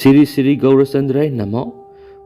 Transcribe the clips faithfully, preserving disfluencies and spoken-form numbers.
ꯁꯤꯔꯤ ꯁꯤꯔꯤ ꯒꯧꯔꯆꯟꯗ꯭ꯔꯥꯏ ꯅꯃꯣ꯫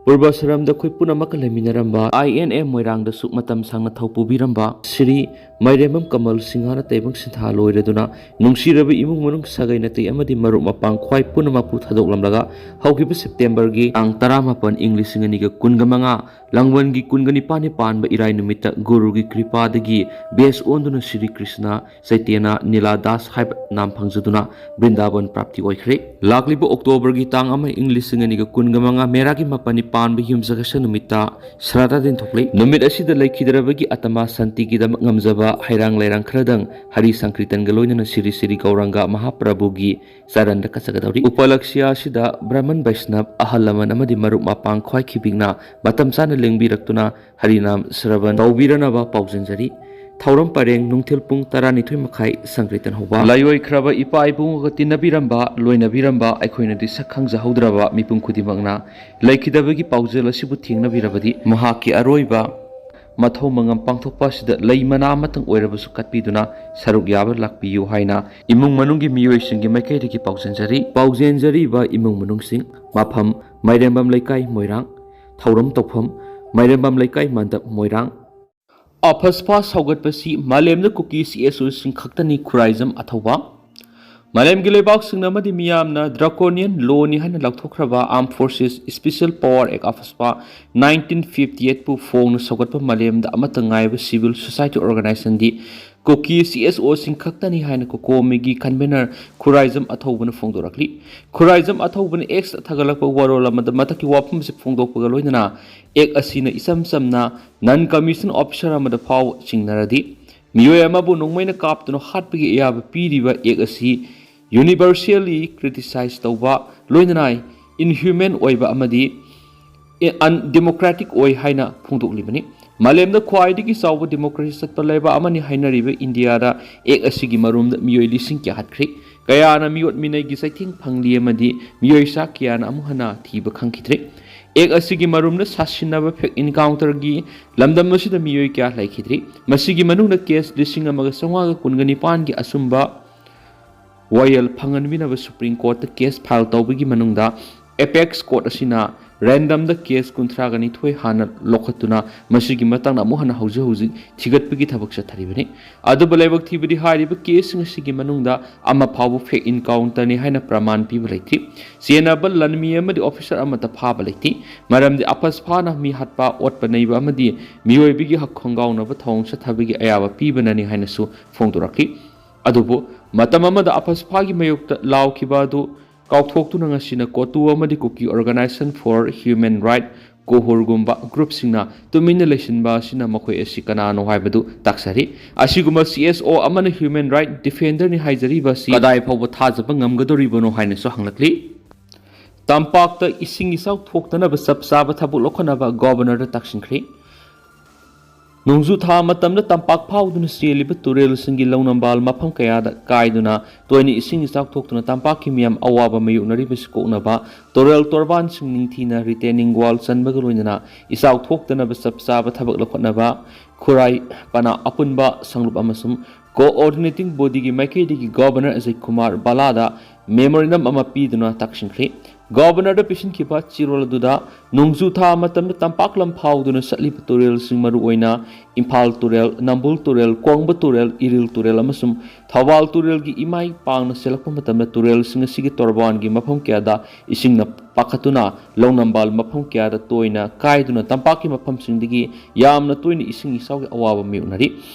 ꯄꯨꯔꯕꯁꯔꯝꯗ ꯑꯩꯈꯣꯏ ꯄꯨꯝꯅꯃꯛꯀ ꯂꯩꯃꯤꯟꯅꯔꯝꯕ, ꯑꯥꯏ N A ꯃꯣꯏꯔꯥꯡꯗꯁꯨ ꯃꯇꯝ ꯁꯥꯡꯅ ꯊꯧ ꯄꯨꯕꯤꯔꯝꯕ ꯁꯤꯔꯤ ꯃꯥꯏꯔꯦꯝꯕꯝ ꯀꯃꯜ ꯁꯤꯡꯍꯅ ꯇꯩꯕꯪ ꯁꯤꯟꯊꯥ ꯂꯣꯏꯔꯗꯨꯅ, ꯅꯨꯡꯁꯤꯔꯕ ꯏꯃꯨꯡ ꯃꯅꯨꯡ, ꯁꯥꯒꯩ ꯅꯥꯇꯩ ꯑꯃꯗꯤ ꯃꯔꯨꯞ ꯃꯄꯥꯡ ꯈ꯭ꯋꯥꯏ ꯄꯨꯝꯅꯃꯛꯄꯨ ꯊꯥꯗꯣꯛꯂꯝꯂꯒ, ꯍꯧꯈꯤꯕ ꯁꯦꯞꯇꯦꯝꯕꯔꯒꯤ ꯇꯥꯡ ꯇꯔꯥꯃꯥꯄꯟ, ꯏꯪ ꯂꯤꯁꯤꯡ ꯑꯅꯤꯒ ꯀꯨꯟꯒ ꯃꯉꯥ, ꯂꯥꯡꯕꯟꯒꯤ ꯀꯨꯟꯒ ꯅꯤꯄꯥꯟꯅꯤ ꯄꯥꯟꯕ ꯏꯔꯥꯏ ꯅꯨꯃꯤꯠꯇ ꯒꯨꯔꯨꯒꯤ ꯀ꯭ꯔꯤꯄꯥꯗꯒꯤ ꯕꯦꯁ ꯑꯣꯟꯗꯨꯅ ꯁ꯭ꯔꯤ ꯀ꯭ꯔꯤꯁꯅ ꯆꯩꯇꯟꯌ ꯅꯤꯂꯥ ꯗꯥꯁ ꯍꯥꯏꯕ ꯅꯥꯝ ꯐꯪꯖꯗꯨꯅ ꯕ꯭ꯔꯤꯟꯗꯥꯕꯟ ꯄ꯭ꯔꯥꯞꯇꯤ ꯑꯣꯏꯈ꯭ꯔꯦ꯫ ꯂꯥꯛꯂꯤꯕ ꯑꯣꯛꯇꯣꯕꯔꯒꯤ ꯇꯥꯡ ꯑꯃ, ꯏꯪ ꯂꯤꯁꯤꯡ ꯑꯅꯤꯒ ꯀꯨꯟꯒ ꯃꯉꯥ, ꯃꯦꯔꯥꯒꯤ ꯃꯥꯄꯟꯅꯤ ꯄꯥꯟꯕ ꯌꯨꯝꯁꯀꯩꯁ ꯅꯨꯃꯤꯠꯇ ꯁ꯭ꯔꯥꯗꯥ ꯊꯣꯛꯂꯤ꯫ ꯅꯨꯃꯤꯠ ꯑꯁꯤꯗ ꯂꯩꯈꯤꯗ꯭ꯔꯕꯒꯤ ꯑꯇꯃꯥ ꯁꯥꯟꯇꯤꯒꯤꯗꯃꯛ ꯉꯝꯖꯕ ꯍꯩꯔꯥꯡ ꯂꯩꯔꯥꯡ ꯈꯔꯗꯪ ꯍꯔꯤ ꯁꯪꯀ꯭ꯔꯤꯇꯟꯒ ꯂꯣꯏꯅꯅ ꯁꯤꯔꯤ ꯁꯤꯔꯤ ꯒꯧꯔꯥꯡꯒ ꯃꯍꯥꯄ꯭ꯔꯚꯨꯒꯤ ꯆꯔꯟꯗ ꯀꯠꯆꯒꯗꯧꯔꯤ꯫ ꯎꯄꯂꯛꯁ꯭ꯌ ꯑꯁꯤꯗ ꯕ꯭ꯔꯍꯃꯟ ꯕꯩꯁꯅꯕ, ꯑꯍꯜ ꯂꯃꯟ ꯑꯃꯗꯤ ꯃꯔꯨꯞ ꯃꯄꯥꯡ ꯈ꯭ꯋꯥꯏ ꯈꯤꯕꯤꯛꯅ ꯃꯇꯝ ꯆꯥꯅ ꯂꯦꯡꯕꯤꯔꯛꯇꯨꯅ ꯍꯔꯤꯅꯥꯝ ꯁ꯭ꯔꯕꯟ ꯇꯧꯕꯤꯔꯅꯕ ꯄꯥꯎꯖꯦꯟꯖꯔꯤ꯫ ꯊꯧꯔꯝ ꯄꯔꯦꯡ ꯅꯨꯡꯊꯤꯜ ꯄꯨꯡ ꯇꯔꯥꯅꯤꯊꯣꯏ ꯃꯈꯥꯏ ꯁꯪꯀ꯭ꯔꯤꯇꯟ ꯍꯧꯕ꯫ ꯂꯥꯏꯑꯣꯏꯈ꯭ꯔꯕ ꯏꯄꯥ ꯏꯕꯨꯡꯒ ꯇꯤꯟꯅꯕꯤꯔꯝꯕ, ꯂꯣꯏꯅꯕꯤꯔꯝꯕ, ꯑꯩꯈꯣꯏꯅꯗꯤ ꯁꯛ ꯈꯪꯖꯍꯧꯗ꯭ꯔꯕ ꯃꯤꯄꯨꯝ ꯈꯨꯗꯤꯡꯃꯛꯅ ꯂꯩꯈꯤꯗꯕꯒꯤ ꯄꯥꯎꯖꯦꯜ ꯑꯁꯤꯕꯨ ꯊꯦꯡꯅꯕꯤꯔꯕꯗꯤ, ꯃꯍꯥꯛꯀꯤ ꯑꯔꯣꯏꯕ ꯃꯊꯧ ꯃꯉꯝ ꯄꯥꯡꯊꯣꯛꯄ ꯑꯁꯤꯗ ꯂꯩ ꯃꯅꯥ ꯑꯃꯇꯪ ꯑꯣꯏꯔꯕꯁꯨ ꯀꯠꯄꯤꯗꯨꯅ ꯁꯔꯨꯛ ꯌꯥꯕ ꯂꯥꯛꯄꯤꯌꯨ ꯍꯥꯏꯅ ꯏꯃꯨꯡ ꯃꯅꯨꯡꯒꯤ ꯃꯤꯑꯣꯏꯁꯤꯡꯒꯤ ꯃꯥꯏꯀꯩꯗꯒꯤ ꯄꯥꯎꯖꯦꯟꯖꯔꯤ꯫ ꯄꯥꯎꯖꯦꯟꯖꯔꯤꯕ ꯏꯃꯨꯡ ꯃꯅꯨꯡꯁꯤꯡ: ꯃꯐꯝ: ꯃꯥꯏꯔꯦꯝꯕꯝ ꯂꯩꯀꯥꯏ, ꯃꯣꯏꯔꯥꯡ꯫ ꯊꯧꯔꯝ ꯇꯧꯐꯝ: ꯃꯥꯏꯔꯦꯝꯕꯝ ꯂꯩꯀꯥꯏ ꯃꯟꯗꯞ, ꯃꯣꯏꯔꯥꯡ꯫ ꯑꯐꯁꯄꯥ ꯁꯧꯒꯠꯄꯁꯤ ꯃꯥꯂꯦꯝꯗ ꯀꯨꯀꯤ ꯁꯤ ꯑꯦꯁ ꯑꯣꯁꯤꯡ ꯈꯛꯇꯅꯤ, ꯈꯨꯔꯥꯏꯖꯝ ꯑꯊꯧꯕ꯫ ꯃꯥꯂꯦꯝꯒꯤ ꯂꯩꯕꯥꯛꯁꯤꯡꯅ ꯑꯃꯗꯤ ꯃꯤꯌꯥꯝꯅ draconian law ꯅꯤ ꯍꯥꯏꯅ ꯂꯥꯎꯊꯣꯛꯈ꯭ꯔꯕ Armed Forces Special Power Act, ꯑꯐꯁꯄꯥ, nineteen fifty eight ꯄꯨ ꯐꯣꯡꯅ ꯁꯧꯒꯠꯄ ꯃꯥꯂꯦꯝꯗ ꯑꯃꯠꯇ ꯉꯥꯏꯕ civil society organization ꯗꯤ ꯀꯨꯀꯤ ꯁꯤ ꯑꯦꯁ ꯑꯣꯁꯤꯡ ꯈꯛꯇꯅꯤ ꯍꯥꯏꯅ ꯀꯣꯀꯣꯃꯤꯒꯤ convener ꯈꯨꯔꯥꯏꯖꯝ ꯑꯊꯧꯕꯅ ꯐꯣꯡꯗꯣꯔꯛꯂꯤ꯫ ꯈꯨꯔꯥꯏꯖꯝ ꯑꯊꯧꯕꯅ X ꯊꯥꯒꯠꯂꯛꯄ ꯋꯥꯔꯣꯜ ꯑꯃꯗ ꯃꯊꯛꯀꯤ ꯋꯥꯐꯝ ꯑꯁꯤ ꯐꯣꯡꯗꯣꯛꯄꯒ ꯂꯣꯏꯅꯅ Act ꯑꯁꯤꯅ ꯏꯆꯝ ꯆꯝꯅ non commissioned officer ꯑꯃꯗ ꯐꯥꯎ ꯆꯤꯡꯅꯔꯗꯤ, ꯃꯤꯑꯣꯏ ꯑꯃꯕꯨ ꯅꯣꯡꯃꯩꯅ ꯀꯥꯞꯇꯨꯅ ꯍꯥꯠꯄꯒꯤ ꯑꯌꯥꯕ ꯄꯤꯔꯤꯕ Act ꯑꯁꯤ universally criticize ꯇꯧꯕ, ꯂꯣꯏꯅꯅ inhuman ꯑꯣꯏꯕ ꯑꯃꯗꯤ undemocratic ꯑꯣꯏ ꯍꯥꯏꯅ ꯐꯣꯡꯗꯣꯛꯂꯤꯕꯅꯤ꯫ ꯃꯥꯂꯦꯝꯗ ꯈ꯭ꯋꯥꯏꯗꯒꯤ ꯆꯥꯎꯕ democracy ꯆꯠꯄ ꯂꯩꯕꯥꯛ ꯑꯃꯅꯤ ꯍꯥꯏꯅꯔꯤꯕ ꯏꯟꯗꯤꯌꯥꯗ Act ꯑꯁꯤꯒꯤ ꯃꯔꯨꯝꯗ ꯃꯤꯑꯣꯏ ꯂꯤꯁꯤꯡ ꯀꯌꯥ ꯍꯥꯠꯈ꯭ꯔꯦ꯫ ꯀꯌꯥꯅ ꯃꯤꯑꯣꯠ ꯃꯤꯅꯩꯒꯤ ꯆꯩꯊꯦꯡ ꯐꯪꯂꯤ ꯑꯃꯗꯤ ꯃꯤꯑꯣꯏ ꯆꯥ ꯀꯌꯥꯅ ꯑꯃꯨꯛ ꯍꯟꯅ ꯊꯤꯕ ꯈꯪꯈꯤꯗ꯭ꯔꯦ꯫ Act ꯑꯁꯤꯒꯤ ꯃꯔꯨꯝꯗ ꯁꯥꯁꯤꯟꯅꯕ fake encounter ꯒꯤ ꯂꯝꯗꯝ ꯑꯁꯤꯗ ꯃꯤꯑꯣꯏ ꯀꯌꯥ ꯂꯩꯈꯤꯗ꯭ꯔꯤ꯫ ꯃꯁꯤꯒꯤ ꯃꯅꯨꯡꯗ case ꯂꯤꯁꯤꯡ ꯑꯃꯒ ꯆꯥꯝꯃꯉꯥꯒ ꯀꯨꯟꯒ ꯅꯤꯄꯥꯟꯒꯤ ꯑꯆꯨꯝꯕ ꯋꯥꯌꯦꯜ ꯐꯪꯍꯟꯕꯤꯅꯕ Supreme Court ꯇ case file ꯇꯧꯕꯒꯤ ꯃꯅꯨꯡꯗ ꯑꯦꯄꯦꯛꯁ ꯀꯣꯔꯠ ꯑꯁꯤꯅ ꯔꯦꯟꯗꯝꯗ ꯀꯦꯁ ꯀꯨꯟꯊ꯭ꯔꯥꯒ ꯅꯤꯊꯣꯏ ꯍꯥꯟꯅ ꯂꯧꯈꯠꯇꯨꯅ ꯃꯁꯤꯒꯤ ꯃꯇꯥꯡꯗ ꯑꯃꯨꯛ ꯍꯟꯅ ꯍꯧꯖꯤꯛ ꯍꯧꯖꯤꯛ ꯊꯤꯒꯠꯄꯒꯤ ꯊꯕꯛ ꯆꯠꯊꯔꯤꯕꯅꯤ꯫ ꯑꯗꯨꯕꯨ ꯂꯥꯏꯕꯛ ꯊꯤꯕꯗꯤ ꯍꯥꯏꯔꯤꯕ ꯀꯦꯁꯁꯤꯡ ꯑꯁꯤꯒꯤ ꯃꯅꯨꯡꯗ ꯑꯃ ꯐꯥꯎꯕ ꯐꯦꯛ ꯏꯟꯀꯥꯎꯟꯇꯔꯅꯤ ꯍꯥꯏꯅ ꯄ꯭ꯔꯃꯥꯟ ꯄꯤꯕ ꯂꯩꯇ꯭ꯔꯤ꯫ ꯆꯦꯟꯅꯕ ꯂꯥꯟꯃꯤ ꯑꯃꯗꯤ ꯑꯣꯐꯤꯁꯥꯔ ꯑꯃꯠꯇ ꯐꯥꯕ ꯂꯩꯇꯦ꯫ ꯃꯔꯝꯗꯤ ꯑꯐꯁ ꯐꯥꯅ ꯃꯤ ꯍꯥꯠꯄ, ꯑꯣꯠꯄ ꯅꯩꯕ ꯑꯃꯗꯤ ꯃꯤꯑꯣꯏꯕꯒꯤ ꯍꯛ ꯈꯣꯡꯒꯥꯎꯅꯕ ꯊꯧꯑꯣꯡ ꯆꯠꯊꯕꯒꯤ ꯑꯌꯥꯕ ꯄꯤꯕꯅꯅꯤ ꯍꯥꯏꯅꯁꯨ ꯐꯣꯡꯗꯣꯔꯛꯈꯤ꯫ ꯑꯗꯨꯕꯨ ꯃꯇꯝ ꯑꯃꯗ ꯑꯐꯁ ꯐꯥꯒꯤ ꯃꯥꯌꯣꯛꯇ ꯂꯥꯎꯈꯤꯕ ꯑꯗꯨ ꯀꯥꯎꯊꯣꯛꯇꯨꯅ ꯉꯁꯤꯅ ꯀꯣꯇꯨ ꯑꯃꯗꯤ ꯀꯨꯀꯤ Organisation for Human Rights, ꯀꯣꯍꯨꯔꯒꯨꯝꯕ ꯒ꯭ꯔꯨꯞꯁꯤꯡꯅ ꯇꯨꯃꯤꯟꯅ ꯂꯩꯁꯤꯟꯕ ꯑꯁꯤꯅ ꯃꯈꯣꯏ ꯑꯁꯤ ꯀꯅꯥꯅꯣ ꯍꯥꯏꯕꯗꯨ ꯇꯥꯛꯆꯔꯤ꯫ ꯑꯁꯤꯒꯨꯝꯕ ꯁꯤ ꯑꯦꯁ ꯑꯣ ꯑꯃꯅ ꯍ꯭ꯌꯨꯃꯦꯟ ꯔꯥꯏꯠ ꯗꯤꯐꯦꯟꯗꯔꯅꯤ ꯍꯥꯏꯖꯔꯤꯕ ꯑꯁꯤ ꯀꯗꯥꯏ ꯐꯥꯎꯕ ꯊꯥꯖꯕ ꯉꯝꯒꯗꯧꯔꯤꯕꯅꯣ ꯍꯥꯏꯅꯁꯨ ꯍꯪꯂꯛꯂꯤ꯫ ꯇꯝꯄꯥꯛꯇ ꯏꯁꯤꯡ ꯏꯆꯥꯎ ꯊꯣꯛꯇꯅꯕ ꯆꯞ ꯆꯥꯕ ꯊꯕꯛ ꯂꯧꯈꯠꯅꯕ ꯒꯣꯕꯔꯅꯔꯗ ꯇꯥꯛꯁꯤꯟꯈ꯭ꯔꯤ꯫ ꯅꯣꯡꯖꯨ ꯊꯥ ꯃꯇꯝꯗ ꯇꯝꯄꯥꯛ ꯐꯥꯎꯗꯨꯅ ꯆꯦꯜꯂꯤꯕ ꯇꯨꯔꯦꯜꯁꯤꯡꯒꯤ ꯂꯧꯅꯝꯕꯥꯜ ꯃꯐꯝ ꯀꯌꯥꯗ ꯀꯥꯏꯗꯨꯅ ꯇꯣꯏꯅ ꯏꯁꯤꯡ ꯏꯆꯥꯎ ꯊꯣꯛꯇꯨꯅ ꯇꯝꯄꯥꯛꯀꯤ ꯃꯤꯌꯥꯝ ꯑꯋꯥꯕ ꯃꯥꯌꯣꯛꯅꯔꯤꯕꯁꯤ ꯀꯣꯛꯅꯕ ꯇꯨꯔꯦꯜ ꯇꯣꯔꯕꯥꯟꯁꯤꯡ ꯅꯤꯡꯊꯤꯅ ꯔꯤꯇꯦꯅꯤꯡ ꯋꯥꯜ ꯆꯟꯕꯒ ꯂꯣꯏꯅꯅ ꯏꯆꯥꯎ ꯊꯣꯛꯇꯅꯕ ꯆꯞ ꯆꯥꯕ ꯊꯕꯛ ꯂꯧꯈꯠꯅꯕ ꯈꯨꯔꯥꯏ ꯄꯅꯥ ꯑꯄꯨꯟꯕ ꯁꯪꯂꯨꯞ ꯑꯃꯁꯨꯡ ꯀꯣꯑꯣꯔꯗꯤꯅꯦꯇꯤꯡ ꯕꯣꯗꯤꯒꯤ ꯃꯥꯏꯀꯩꯗꯒꯤ ꯒꯣꯕꯔꯅꯔ ꯑꯖꯌ ꯀꯨꯃꯥꯔ ꯕꯂꯥꯗ ꯃꯦꯃꯣꯔꯦꯟꯗꯝ ꯑꯃ ꯄꯤꯗꯨꯅ ꯇꯥꯛꯁꯤꯟꯈ꯭ꯔꯤ꯫ ꯒꯣꯕꯔꯅꯔꯗ ꯄꯤꯁꯤꯟꯈꯤꯕ ꯆꯦꯔꯣꯜ ꯑꯗꯨꯗ ꯅꯣꯡꯖꯨ ꯊꯥ ꯃꯇꯝꯗ ꯇꯝꯄꯥꯛ ꯂꯝ ꯐꯥꯎꯗꯨꯅ ꯆꯠꯂꯤꯕ ꯇꯨꯔꯦꯜꯁꯤꯡ, ꯃꯔꯨꯑꯣꯏꯅ ꯏꯝꯐꯥꯜ ꯇꯨꯔꯦꯜ, ꯅꯝꯕꯨꯜ ꯇꯨꯔꯦꯜ, ꯀꯣꯡꯕ ꯇꯨꯔꯦꯜ, ꯏꯔꯤꯜ ꯇꯨꯔꯦꯜ ꯑꯃꯁꯨꯡ ꯊꯧꯕꯥꯜ ꯇꯨꯔꯦꯜꯒꯤ ꯏꯃꯥꯏ ꯄꯥꯡꯅ ꯆꯦꯜꯂꯛꯄ ꯃꯇꯝꯗ ꯇꯨꯔꯦꯜꯁꯤꯡ ꯑꯁꯤꯒꯤ ꯇꯣꯔꯕꯥꯟꯒꯤ ꯃꯐꯝ ꯀꯌꯥꯗ ꯏꯁꯤꯡꯅ ꯄꯥꯈꯠꯇꯨꯅ ꯂꯧꯅꯝꯕꯥꯜ ꯃꯐꯝ ꯀꯌꯥꯗ ꯇꯣꯏꯅ ꯀꯥꯏꯗꯨꯅ ꯇꯝꯄꯥꯛꯀꯤ ꯃꯐꯝꯁꯤꯡꯗꯒꯤ ꯌꯥꯝꯅ ꯇꯣꯏꯅ ꯏꯁꯤꯡ ꯏꯆꯥꯎꯒꯤ ꯑꯋꯥꯕ ꯃꯥꯌꯣꯛꯅꯔꯤ꯫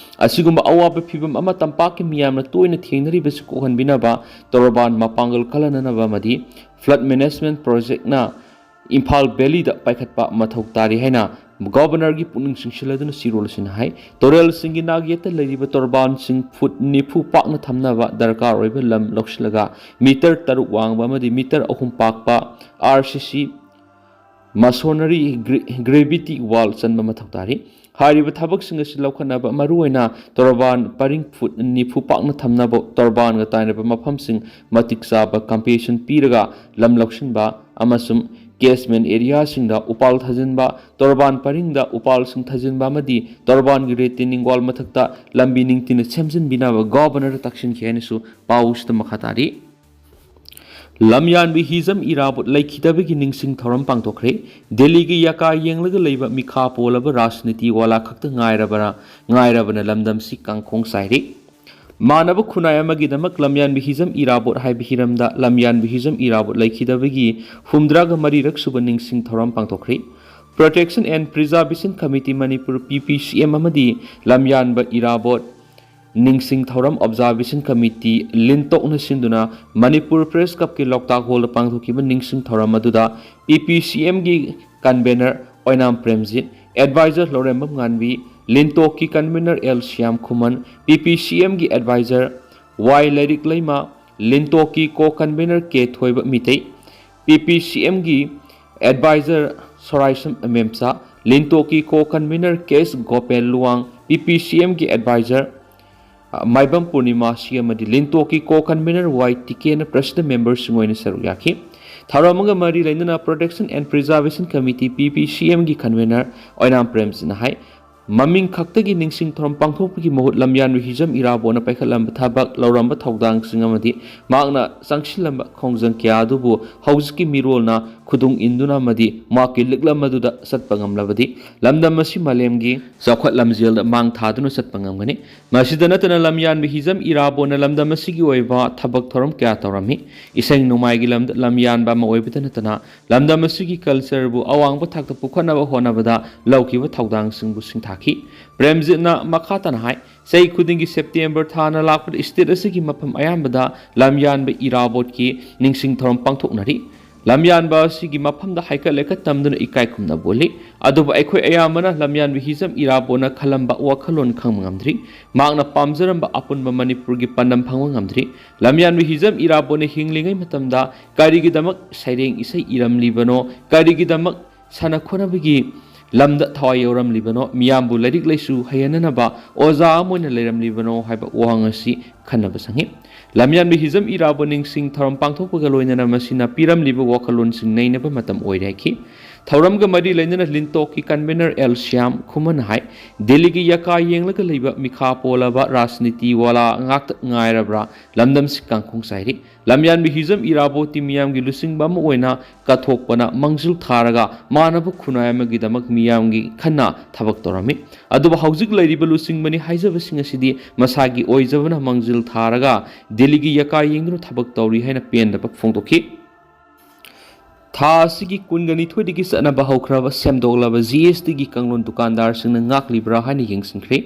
ꯑꯁꯤꯒꯨꯝꯕ ꯑꯋꯥꯕ ꯐꯤꯚꯝ ꯑꯃ ꯇꯝꯄꯥꯛꯀꯤ ꯃꯤꯌꯥꯝꯅ ꯇꯣꯏꯅ ꯊꯦꯡꯅꯔꯤꯕꯁꯤ ꯀꯣꯛꯍꯟꯕꯤꯅꯕ ꯇꯣꯔꯕꯥꯟ ꯃꯄꯥꯡꯒꯜ ꯀꯜꯍꯟꯅꯅꯕ ꯑꯃꯗꯤ ꯐ꯭ꯂꯠ ꯃꯦꯅꯦꯖꯃꯦꯟꯠ ꯄ꯭ꯔꯣꯖꯦꯛꯅ ꯏꯝꯐꯥꯜ ꯚꯦꯂꯤꯗ ꯄꯥꯏꯈꯠꯄ ꯃꯊꯧ ꯇꯥꯔꯤ ꯍꯥꯏꯅ ꯒꯣꯕꯔꯅꯔꯒꯤ ꯄꯨꯛꯅꯤꯡ ꯆꯤꯡꯁꯤꯜꯂꯗꯨꯅ ꯆꯦꯔꯣꯜ ꯑꯁꯤꯅ ꯍꯥꯏ꯫ ꯇꯨꯔꯦꯜꯁꯤꯡꯒꯤ ꯅꯥꯛ ꯌꯦꯠꯇ ꯂꯩꯔꯤꯕ ꯇꯣꯔꯕꯥꯟꯁꯤꯡ ꯐꯨꯠ ꯅꯤꯐꯨ ꯄꯥꯛꯅ ꯊꯝꯅꯕ ꯗꯔꯀꯥꯔ ꯑꯣꯏꯕ ꯂꯝ ꯂꯧꯁꯤꯜꯂꯒ ꯃꯤꯇꯔ ꯇꯔꯨꯛ ꯋꯥꯡꯕ ꯑꯃꯗꯤ ꯃꯤꯇꯔ ꯑꯍꯨꯝ ꯄꯥꯛꯄ ꯑꯥꯔ ꯁꯤ ꯁꯤ ꯃꯁꯣꯅꯔꯤ ꯒ꯭ꯔꯦ-, ꯒ꯭ꯔꯦꯚꯤꯇꯤ ꯋꯥꯜ ꯆꯟꯕ ꯃꯊꯧ ꯇꯥꯔꯤ꯫ ꯍꯥꯏꯔꯤꯕ ꯊꯕꯛꯁꯤꯡ ꯑꯁꯤ ꯂꯧꯈꯠꯅꯕ ꯃꯔꯨꯑꯣꯏꯅ ꯇꯣꯔꯕꯥꯟ ꯄꯔꯤꯡ ꯐꯨꯠ ꯅꯤꯐꯨ ꯄꯥꯛꯅ ꯊꯝꯅꯕ ꯇꯣꯔꯕꯥꯟꯒ ꯇꯥꯏꯅꯕ ꯃꯐꯝꯁꯤꯡ ꯃꯇꯤꯛ ꯆꯥꯕ ꯀꯝꯄꯦꯟꯁꯦꯁꯟ ꯄꯤꯔꯒ ꯂꯝ ꯂꯧꯁꯤꯟꯕ ꯑꯃꯁꯨꯡ ꯀꯦꯆꯃꯦꯟꯠ ꯑꯦꯔꯤꯌꯥꯁꯤꯡꯗ ꯎꯄꯥꯜ ꯊꯥꯖꯤꯟꯕ, ꯇꯣꯔꯕꯥꯟ ꯄꯔꯤꯡꯗ ꯎꯄꯥꯜꯁꯤꯡ ꯊꯥꯖꯤꯟꯕ ꯑꯃꯗꯤ ꯇꯣꯔꯕꯥꯟꯒꯤ ꯔꯤꯇꯦꯅꯤꯡ ꯋꯥꯜ ꯃꯊꯛꯇ ꯂꯝꯕꯤ ꯅꯤꯡꯊꯤꯅ ꯁꯦꯝꯖꯤꯟꯕꯤꯅꯕ ꯒꯣꯕꯔꯅꯔꯗ ꯇꯥꯛꯁꯤꯟꯈꯤ ꯍꯥꯏꯅꯁꯨ ꯄꯥꯎꯁꯤꯗ ꯃꯈꯥ ꯇꯥꯔꯤ꯫ ꯂꯝꯌꯥꯟꯕꯤ ꯍꯤꯖꯝ ꯏꯔꯥꯕꯣꯠ ꯂꯩꯈꯤꯗꯕꯒꯤ ꯅꯤꯡꯁꯤꯡ ꯊꯧꯔꯝ ꯄꯥꯡꯊꯣꯛꯈ꯭ꯔꯦ꯫ ꯗꯦꯜꯂꯤꯒꯤ ꯌꯥꯀꯥ ꯌꯦꯡꯂꯒ ꯂꯩꯕ ꯃꯤꯈꯥ ꯄꯣꯜꯂꯕ ꯔꯥꯖꯅꯤꯇꯤ ꯋꯥꯂꯥ ꯈꯛꯇ ꯉꯥꯏꯔꯕꯅ ꯉꯥꯏꯔꯕꯅ ꯂꯝꯗꯝꯁꯤ ꯀꯥꯡꯈꯣꯡ ꯆꯥꯏꯔꯤ꯫ ꯃꯥꯟꯅꯕ ꯈꯨꯟꯅꯥꯏ ꯑꯃꯒꯤꯗꯃꯛ ꯂꯝꯌꯥꯟꯕꯤ ꯍꯤꯖꯝ ꯏꯔꯥꯕꯣꯠ ꯍꯥꯏꯕ ꯍꯤꯔꯝꯗ ꯂꯝꯌꯥꯟꯕꯤ ꯍꯤꯖꯝ ꯏꯔꯥꯕꯣꯠ ꯂꯩꯈꯤꯗꯕꯒꯤ ꯍꯨꯝꯗ꯭ꯔꯥꯒ ꯃꯔꯤꯔꯛ ꯁꯨꯕ ꯅꯤꯡꯁꯤꯡ ꯊꯧꯔꯝ ꯄꯥꯡꯊꯣꯛꯈ꯭ꯔꯤ꯫ Protection and Preservation Committee Manipur, P P C M, ꯑꯃꯗꯤ ꯂꯝꯌꯥꯟꯕ ꯏꯔꯥꯕꯣꯠ ꯅꯤꯡꯁꯤꯡ ꯊꯧꯔꯝ Observation Committee, ꯂꯤꯟꯇꯣꯛꯅ ꯁꯤꯟꯗꯨꯅ ꯃꯅꯤꯄꯨꯔ ꯄ꯭ꯔꯦꯁ ꯀ꯭ꯂꯕꯀꯤ ꯂꯣꯛꯇꯥꯛ ꯍꯣꯜꯗ ꯄꯥꯡꯊꯣꯛꯈꯤꯕ ꯅꯤꯡꯁꯤꯡ ꯊꯧꯔꯝ ꯑꯗꯨꯗ P P C M ꯒꯤ ꯀꯟꯚꯦꯅꯔ ꯑꯣꯏꯅꯥꯝ ꯄ꯭ꯔꯦꯝꯖꯤꯠ, ꯑꯦꯗꯚꯥꯏꯖꯔ ꯂꯧꯔꯦꯝꯕꯝ ꯉꯥꯟꯕꯤ, ꯂꯤꯟꯇꯣꯛꯀꯤ convenor L Shyam Khuman, P P C M ꯒꯤ ꯑꯦꯗꯚꯥꯏꯖꯔ ꯋꯥꯏ ꯂꯥꯏꯔꯤꯛ ꯂꯩꯃ, ꯂꯤꯟꯇꯣꯛꯀꯤ co convenor K Thoiba Mitei, P P C M ꯒꯤ ꯑꯦꯗꯚꯥꯏꯖꯔ ꯁꯣꯔꯥꯏꯁꯝ ꯃꯦꯝꯆꯥ, ꯂꯤꯟꯇꯣꯛꯀꯤ co convenor K S Gopal Luwang, P P C M ꯒꯤ ꯑꯦꯗꯚꯥꯏꯖꯔ, ꯑ, ꯃꯥꯏꯕꯝ ꯄꯨꯔꯅꯤꯃꯥ ꯁꯤ ꯑꯃꯗꯤ ꯂꯤꯟꯇꯣꯛꯀꯤ ꯀꯣ ꯀꯟꯚꯦꯅꯔ ꯋꯥꯏ ꯇꯤꯀꯦꯅ ꯄ꯭ꯔꯁꯤꯗꯦꯟ ꯃꯦꯝꯕꯔꯁꯤꯡ ꯑꯣꯏꯅ ꯁꯔꯨꯛ ꯌꯥꯈꯤ꯫ ꯊꯧꯔꯝ ꯑꯃꯒ ꯃꯔꯤ ꯂꯩꯅꯅ Protection and Preservation Committee, P P C M ꯒꯤ ꯀꯟꯚꯦꯅꯔ ꯑꯣꯏꯅꯥꯝ ꯄ꯭ꯔꯦꯝꯖꯤꯠꯅ ꯍꯥꯏ, ꯃꯃꯤꯡ ꯈꯛꯇꯒꯤ ꯅꯤꯡꯁꯤꯡ ꯊꯧꯔꯝ ꯄꯥꯡꯊꯣꯛꯄꯒꯤ ꯃꯍꯨꯠ ꯂꯝꯌꯥꯟꯕ ꯍꯤꯖꯝ ꯏꯔꯥꯕꯣꯠꯅ ꯄꯥꯏꯈꯠꯂꯝꯕ ꯊꯕꯛ, ꯂꯧꯔꯝꯕ ꯊꯧꯗꯥꯡꯁꯤꯡ ꯑꯃꯗꯤ ꯃꯍꯥꯛꯅ ꯆꯪꯁꯤꯜꯂꯝꯕ ꯈꯣꯡꯖꯪ ꯀꯌꯥ ꯑꯗꯨꯕꯨ ꯍꯧꯖꯤꯛꯀꯤ ꯃꯤꯔꯣꯜꯅ ꯈꯨꯗꯨꯡ ꯏꯟꯗꯨꯅ ꯑꯃꯗꯤ ꯃꯍꯥꯛꯀꯤ ꯂꯤꯛꯂꯝ ꯑꯗꯨꯗ ꯆꯠꯄ ꯉꯝꯂꯕꯗꯤ ꯂꯝꯗꯝ ꯑꯁꯤ ꯃꯥꯂꯦꯝꯒꯤ ꯆꯥꯎꯈꯠ ꯂꯝꯖꯦꯜꯗ ꯃꯥꯡ ꯊꯥꯗꯨꯅ ꯆꯠꯄ ꯉꯝꯒꯅꯤ꯫ ꯃꯁꯤꯗ ꯅꯠꯇꯅ ꯂꯝꯌꯥꯟꯕ ꯍꯤꯖꯝ ꯏꯔꯥꯕꯣꯠꯅ ꯂꯝꯗꯝ ꯑꯁꯤꯒꯤ ꯑꯣꯏꯕ ꯊꯕꯛ ꯊꯧꯔꯝ ꯀꯌꯥ ꯇꯧꯔꯝꯃꯤ꯫ ꯏꯁꯩ ꯅꯣꯡꯃꯥꯏꯒꯤ ꯂꯝꯗ ꯂꯝꯌꯥꯟꯕ ꯑꯃ ꯑꯣꯏꯕꯇ ꯅꯠꯇꯅ ꯂꯝꯗꯝ ꯑꯁꯤꯒꯤ ꯀꯜꯆꯔꯕꯨ ꯑꯋꯥꯡꯕ ꯊꯥꯛꯇ ꯄꯨꯈꯠꯅꯕ ꯍꯣꯠꯅꯕꯗ ꯂꯧꯈꯤꯕ ꯊꯧꯗꯥꯡꯁꯤꯡꯕꯨ ꯁꯤꯡꯊꯥꯈꯤ꯫ ꯄ꯭ꯔꯦꯝꯖꯤꯠꯅ ꯃꯈꯥ ꯇꯥꯅ ꯍꯥꯏ, ꯆꯍꯤ ꯈꯨꯗꯤꯡꯒꯤ ꯁꯦꯞꯇꯦꯝꯕꯔ ꯊꯥꯅ ꯂꯥꯛꯄꯗ ꯁ꯭ꯇꯦꯠ ꯑꯁꯤꯒꯤ ꯃꯐꯝ ꯑꯌꯥꯝꯕꯗ ꯂꯝꯌꯥꯟꯕ ꯏꯔꯥꯕꯣꯠꯀꯤ ꯅꯤꯡꯁꯤꯡ ꯊꯧꯔꯝ ꯄꯥꯡꯊꯣꯛꯅꯔꯤ꯫ ꯂꯝꯌꯥꯟꯕ ꯑꯁꯤꯒꯤ ꯃꯐꯝꯗ ꯍꯥꯏꯀꯠ ꯂꯩꯀꯠ ꯇꯝꯗꯨꯅ ꯏꯀꯥꯏ ꯈꯨꯝꯅꯕ ꯎꯠꯂꯤ꯫ ꯑꯗꯨꯕꯨ ꯑꯩꯈꯣꯏ ꯑꯌꯥꯝꯕꯅ ꯂꯝꯌꯥꯟꯕ ꯍꯤꯖꯝ ꯏꯔꯥꯕꯣꯠꯅ ꯈꯜꯂꯝꯕ ꯋꯥꯈꯜꯂꯣꯟ ꯈꯪꯕ ꯉꯝꯗ꯭ꯔꯤ꯫ ꯃꯍꯥꯛꯅ ꯄꯥꯝꯖꯔꯝꯕ ꯑꯄꯨꯟꯕ ꯃꯅꯤꯄꯨꯔꯒꯤ ꯄꯥꯟꯗꯝ ꯐꯪꯕ ꯉꯝꯗ꯭ꯔꯤ꯫ ꯂꯝꯌꯥꯟꯕ ꯍꯤꯖꯝ ꯏꯔꯥꯕꯣꯠꯅ ꯍꯤꯡꯂꯤꯉꯩ ꯃꯇꯝꯗ ꯀꯔꯤꯒꯤꯗꯃꯛ ꯁꯩꯔꯦꯡ ꯏꯁꯩ ꯏꯔꯝꯂꯤꯕꯅꯣ, ꯀꯔꯤꯒꯤꯗꯃꯛ ꯁꯥꯟꯅ ꯈꯣꯠꯅꯕꯒꯤ ꯂꯝꯗ ꯊꯋꯥꯏ ꯌꯥꯎꯔꯝꯂꯤꯕꯅꯣ, ꯃꯤꯌꯥꯝꯕꯨ ꯂꯥꯏꯔꯤꯛ ꯂꯥꯏꯁꯨ ꯍꯩꯍꯟꯅꯅꯕ ꯑꯣꯖꯥ ꯑꯃ ꯑꯣꯏꯅ ꯂꯩꯔꯝꯂꯤꯕꯅꯣ ꯍꯥꯏꯕ ꯋꯥꯍꯪ ꯑꯁꯤ ꯈꯟꯅꯕ ꯆꯪꯏ꯫ ꯂꯝꯌꯥꯟꯕ ꯍꯤꯖꯝ ꯏꯔꯥꯕꯣꯠ ꯅꯤꯡꯁꯤꯡ ꯊꯧꯔꯝ ꯄꯥꯡꯊꯣꯛꯄꯒ ꯂꯣꯏꯅꯅ ꯃꯁꯤꯅ ꯄꯤꯔꯝꯂꯤꯕ ꯋꯥꯈꯜꯂꯣꯟꯁꯤꯡ ꯅꯩꯅꯕ ꯃꯇꯝ ꯑꯣꯏꯔꯦ ꯍꯥꯏꯈꯤ꯫ ꯊꯧꯔꯝꯒ ꯃꯔꯤ ꯂꯩꯅꯅ ꯂꯤꯟꯇꯣꯛꯀꯤ ꯀꯟꯚꯦꯅꯔ ꯑꯦꯜ ꯁ꯭ꯌꯥꯝ ꯈꯨꯃꯟꯅ ꯍꯥꯏ, ꯗꯦꯜꯂꯤꯒꯤ ꯌꯀꯥ ꯌꯦꯡꯂꯒ ꯂꯩꯕ ꯃꯤꯈꯥ ꯄꯣꯜꯂꯕ ꯔꯥꯖꯅꯤꯇꯤ ꯋꯥꯂꯥ ꯉꯥꯛꯇ ꯉꯥꯏꯔꯕ꯭ꯔꯥ? ꯂꯝꯗꯝꯁꯤ ꯀꯥꯡꯈꯣꯡ ꯆꯥꯏꯔꯤ꯫ ꯂꯝꯌꯥꯟꯕ ꯍꯤꯖꯝ ꯏꯔꯥꯕꯣꯠꯇꯤ ꯃꯤꯌꯥꯝꯒꯤ ꯂꯨꯆꯤꯡꯕ ꯑꯃ ꯑꯣꯏꯅ ꯀꯠꯊꯣꯛꯄꯅ ꯃꯥꯡꯖꯤꯜ ꯊꯥꯔꯒ ꯃꯥꯟꯅꯕ ꯈꯨꯟꯅꯥꯏ ꯑꯃꯒꯤꯗꯃꯛ ꯃꯤꯌꯥꯝꯒꯤ ꯈꯟꯅ ꯊꯕꯛ ꯇꯧꯔꯝꯃꯤ꯫ ꯑꯗꯨꯕꯨ ꯍꯧꯖꯤꯛ ꯂꯩꯔꯤꯕ ꯂꯨꯆꯤꯡꯕꯅꯤ ꯍꯥꯏꯖꯕꯁꯤꯡ ꯑꯁꯤꯗꯤ ꯃꯁꯥꯒꯤ ꯑꯣꯏꯖꯕꯅ ꯃꯥꯡꯖꯤꯜ ꯊꯥꯔꯒ ꯗꯦꯜꯂꯤꯒꯤ ꯌꯀꯥ ꯌꯦꯡꯗꯨꯅ ꯊꯕꯛ ꯇꯧꯔꯤ ꯍꯥꯏꯅ ꯄꯦꯟꯗꯕ ꯐꯣꯡꯗꯣꯛꯈꯤ꯫ ꯊꯥ ꯑꯁꯤꯒꯤ ꯀꯨꯟꯒ ꯅꯤꯊꯣꯏꯗꯒꯤ ꯆꯠꯅꯕ ꯍꯧꯈ꯭ꯔꯕ ꯁꯦꯝꯗꯣꯛꯂꯕ ꯖꯤ ꯑꯦꯁ ꯇꯤꯒꯤ ꯀꯥꯡꯂꯣꯟ ꯗꯨꯀꯥꯟꯗꯥꯔꯁꯤꯡꯅ ꯉꯥꯛꯂꯤꯕ꯭ꯔꯥ ꯍꯥꯏꯅ ꯌꯦꯡꯁꯤꯟꯈ꯭ꯔꯦ꯫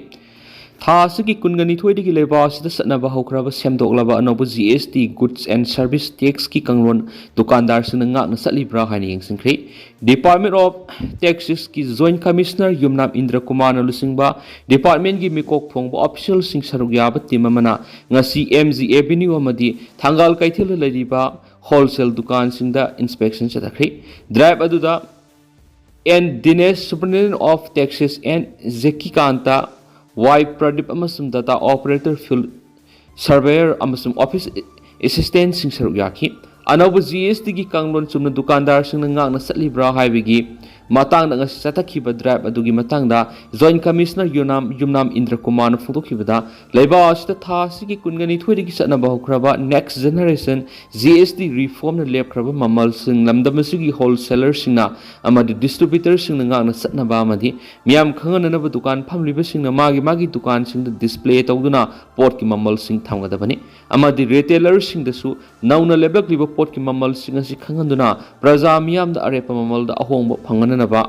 ꯊꯥ ꯑꯁꯤꯒꯤ ꯀꯨꯟꯒ ꯅꯤꯊꯣꯏꯗꯒꯤ ꯂꯩꯕꯥꯛ ꯑꯁꯤꯗ ꯆꯠꯅꯕ ꯍꯧꯈ꯭ꯔꯕ ꯁꯦꯝꯗꯣꯛꯂꯕ ꯑꯅꯧꯕ G S T Goods and Service Taxꯀꯤ ꯀꯥꯡꯂꯣꯟ ꯗꯨꯀꯥꯟꯗꯥꯔꯁꯤꯡꯅ ꯉꯥꯛꯅ ꯆꯠꯂꯤꯕ꯭ꯔꯥ ꯍꯥꯏꯅ ꯌꯦꯡꯁꯤꯟꯈ꯭ꯔꯦ꯫ Department of Taxesꯀꯤ Joint Commissioner ꯌꯨꯝꯅꯥꯝ ꯏꯟꯗ꯭ꯔ ꯀꯨꯃꯥꯔꯅ ꯂꯨꯆꯤꯡꯕ departmentꯀꯤ ꯃꯤꯀꯣꯛ ꯊꯣꯡꯕ officialꯁꯤꯡ ꯁꯔꯨꯛ ꯌꯥꯕ team ꯑꯃꯅ ꯉꯁꯤ ꯑꯦꯝ ꯖꯤ Avenue ꯑꯃꯗꯤ ꯊꯪꯒꯥꯜ ꯀꯩꯊꯦꯜꯗ ꯂꯩꯔꯤꯕ wholesale ꯗꯨꯀꯥꯟꯁꯤꯡꯗ inspection ꯆꯠꯊꯈ꯭ꯔꯤ꯫ Drive ꯑꯗꯨꯗ N Dinesh, Superintendent of Taxes, N Zekikanta, Y Pradip ꯑꯃꯁꯨꯡ data operator, field surveyor ꯑꯃꯁꯨꯡ office assistantꯁꯤꯡ ꯁꯔꯨꯛ ꯌꯥꯈꯤ꯫ ꯑꯅꯧꯕ ꯖꯤ ꯑꯦꯁ ꯇꯤꯒꯤ ꯀꯥꯡꯂꯣꯟ ꯆꯨꯝꯅ ꯗꯨꯀꯥꯟꯗꯥꯔꯁꯤꯡꯅ ꯉꯥꯛꯅ ꯆꯠꯂꯤꯕ꯭ꯔꯥ ꯍꯥꯏꯕꯒꯤ ꯃꯇꯥꯡꯗ ꯉꯁꯤ ꯆꯠꯊꯈꯤꯕ drive ꯑꯗꯨꯒꯤ ꯃꯇꯥꯡꯗ Joint Commissioner ꯌꯨꯅꯥꯝ, ꯌꯨꯝꯅꯥꯝ ꯏꯟꯗ꯭ꯔ ꯀꯨꯃꯥꯔꯅ ꯐꯣꯡꯗꯣꯛꯈꯤꯕꯗ, ꯂꯩꯕꯥꯛ ꯑꯁꯤꯗ ꯊꯥ ꯑꯁꯤꯒꯤ ꯀꯨꯟꯒ ꯅꯤꯊꯣꯏꯗꯒꯤ ꯆꯠꯅꯕ ꯍꯧꯈ꯭ꯔꯕ Next Generation ꯖꯤ ꯑꯦꯁ ꯇꯤ reformꯅ ꯂꯦꯞꯈ꯭ꯔꯕ ꯃꯃꯜꯁꯤꯡ ꯂꯝꯗꯝ ꯑꯁꯤꯒꯤ wholesalerꯁꯤꯡꯅ ꯑꯃꯗꯤ distributorꯁꯤꯡꯅ ꯉꯥꯛꯅ ꯆꯠꯅꯕ ꯑꯃꯗꯤ ꯃꯤꯌꯥꯝ ꯈꯪꯍꯟꯅꯅꯕ ꯗꯨꯀꯥꯟ ꯐꯝꯂꯤꯕꯁꯤꯡꯅ ꯃꯥꯒꯤ ꯃꯥꯒꯤ ꯗꯨꯀꯥꯟꯁꯤꯡꯗ display ꯇꯧꯗꯨꯅ ꯄꯣꯠꯀꯤ ꯃꯃꯜꯁꯤꯡ ꯊꯝꯒꯗꯕꯅꯤ ꯑꯃꯗꯤ retailerꯁꯤꯡꯗꯁꯨ ꯅꯧꯅ ꯂꯦꯞꯂꯛꯂꯤꯕ ꯄꯣꯠꯀꯤ ꯃꯃꯜꯁꯤꯡ ꯑꯁꯤ ꯈꯪꯍꯟꯗꯨꯅ ꯄ꯭ꯔꯖꯥ ꯃꯤꯌꯥꯝꯗ ꯑꯔꯦꯞꯄ ꯃꯃꯜꯗ ꯑꯍꯣꯡꯕ ꯐꯪꯍꯟꯅꯅꯕ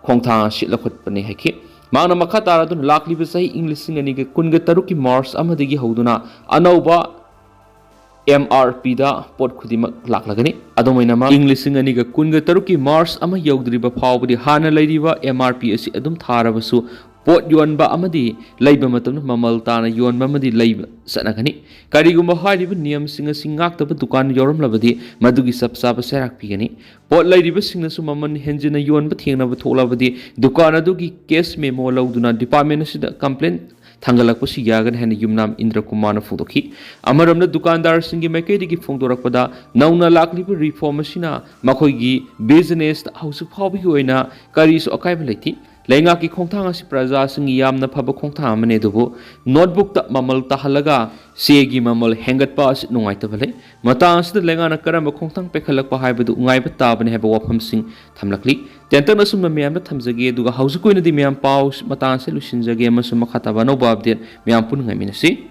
ꯈꯣꯡꯊꯥꯡ ꯑꯁꯤ ꯂꯧꯈꯠꯄꯅꯤ ꯍꯥꯏꯈꯤ꯫ ꯃꯍꯥꯛꯅ ꯃꯈꯥ ꯇꯥꯔꯗꯨꯅ ꯂꯥꯛꯂꯤꯕ ꯆꯍꯤ ꯏꯪ ꯂꯤꯁꯤꯡ ꯑꯅꯤꯒ ꯀꯨꯟꯒ ꯇꯔꯨꯛꯀꯤ March ꯑꯃꯗꯒꯤ ꯍꯧꯗꯨꯅ ꯑꯅꯧꯕ ꯑꯦꯝ ꯑꯥꯔ ꯄꯤꯗ ꯄꯣꯠ ꯈꯨꯗꯤꯡꯃꯛ ꯂꯥꯛꯂꯒꯅꯤ꯫ ꯑꯗꯨꯝ ꯑꯣꯏꯅꯃꯛ, ꯏꯪ ꯂꯤꯁꯤꯡ ꯑꯅꯤꯒ ꯀꯨꯟꯒ ꯇꯔꯨꯛꯀꯤ March ꯑꯃ ꯌꯧꯗ꯭ꯔꯤꯕ ꯐꯥꯎꯕꯗꯤ ꯍꯥꯟꯅ ꯂꯩꯔꯤꯕ ꯑꯦꯝ ꯑꯥꯔ ꯄꯤ ꯑꯁꯤ ꯑꯗꯨꯝ ꯊꯥꯔꯕꯁꯨ, ꯄꯣꯠ ꯌꯣꯟꯕ ꯑꯃꯗꯤ ꯂꯩꯕ ꯃꯇꯝꯗ ꯃꯃꯜ ꯇꯥꯅ ꯌꯣꯟꯕ ꯑꯃꯗꯤ ꯂꯩꯕ ꯆꯠꯅꯒꯅꯤ꯫ ꯀꯔꯤꯒꯨꯝꯕ ꯍꯥꯏꯔꯤꯕ ꯅꯤꯌꯝꯁꯤꯡ ꯑꯁꯤ ꯉꯥꯛꯇꯕ ꯗꯨꯀꯥꯟ ꯌꯥꯎꯔꯝꯂꯕꯗꯤ, ꯃꯗꯨꯒꯤ ꯆꯞ ꯆꯥꯕ ꯆꯩꯔꯥꯛ ꯄꯤꯒꯅꯤ꯫ ꯄꯣꯠ ꯂꯩꯔꯤꯕꯁꯤꯡꯅꯁꯨ ꯃꯃꯜ ꯍꯦꯟꯖꯤꯟꯅ ꯌꯣꯟꯕ ꯊꯦꯡꯅꯕ ꯊꯣꯛꯂꯕꯗꯤ, ꯗꯨꯀꯥꯟ ꯑꯗꯨꯒꯤ case memo ꯂꯧꯗꯨꯅ department ꯑꯁꯤꯗ complaint ꯊꯥꯡꯒꯠꯂꯛꯄꯁꯨ ꯌꯥꯒꯅꯤ ꯍꯥꯏꯅ ꯌꯨꯝꯅꯥꯝ ꯏꯟꯗ꯭ꯔ ꯀꯨꯃꯥꯔꯅ ꯐꯣꯡꯗꯣꯛꯈꯤ꯫ ꯑꯃꯔꯣꯝꯗ, ꯗꯨꯀꯥꯟꯗꯥꯔꯁꯤꯡꯒꯤ ꯃꯥꯏꯀꯩꯗꯒꯤ ꯐꯣꯡꯗꯣꯔꯛꯄꯗ, ꯅꯧꯅ ꯂꯥꯛꯂꯤꯕ reform ꯑꯁꯤꯅ ꯃꯈꯣꯏꯒꯤ businessꯇ ꯍꯧꯖꯤꯛ ꯐꯥꯎꯕꯒꯤ ꯑꯣꯏꯅ ꯀꯔꯤꯁꯨ ꯑꯀꯥꯏꯕ ꯂꯩꯇꯦ꯫ ꯂꯩꯉꯥꯛꯀꯤ ꯈꯣꯡꯊꯥꯡ ꯑꯁꯤ ꯄ꯭ꯔꯖꯥꯁꯤꯡꯒꯤ ꯌꯥꯝꯅ ꯐꯕ ꯈꯣꯡꯊꯥꯡ ꯑꯃꯅꯤ, ꯑꯗꯨꯕꯨ notebookꯇ ꯃꯃꯜ ꯇꯥꯍꯜꯂꯒ ꯆꯦꯒꯤ ꯃꯃꯜ ꯍꯦꯟꯒꯠꯄ ꯑꯁꯤ ꯅꯨꯡꯉꯥꯏꯇꯕ ꯂꯩ꯫ ꯃꯇꯥꯡ ꯑꯁꯤꯗ ꯂꯩꯉꯥꯛꯅ ꯀꯔꯝꯕ ꯈꯣꯡꯊꯥꯡ ꯄꯥꯏꯈꯠꯂꯛꯄ ꯍꯥꯏꯕꯗꯨ ꯉꯥꯏꯕ ꯇꯥꯕꯅꯤ ꯍꯥꯏꯕ ꯋꯥꯐꯝꯁꯤꯡ ꯊꯝꯂꯛꯂꯤ꯫ ꯇꯦꯟꯇꯛꯅ ꯑꯁꯨꯝꯅ ꯃꯌꯥꯝꯗ ꯊꯝꯖꯒꯦ, ꯑꯗꯨꯒ ꯍꯧꯖꯤꯛꯀꯤ ꯑꯣꯏꯅꯗꯤ ꯃꯌꯥꯝ ꯄꯥꯎ ꯃꯇꯥꯡ ꯑꯁꯤ ꯂꯣꯏꯁꯤꯟꯖꯒꯦ, ꯑꯃꯁꯨꯡ ꯃꯈꯥ ꯇꯥꯕ ꯑꯅꯧꯕ update ꯃꯌꯥꯝ ꯄꯨꯟꯅ ꯉꯥꯏꯃꯤꯟꯅꯁꯤ꯫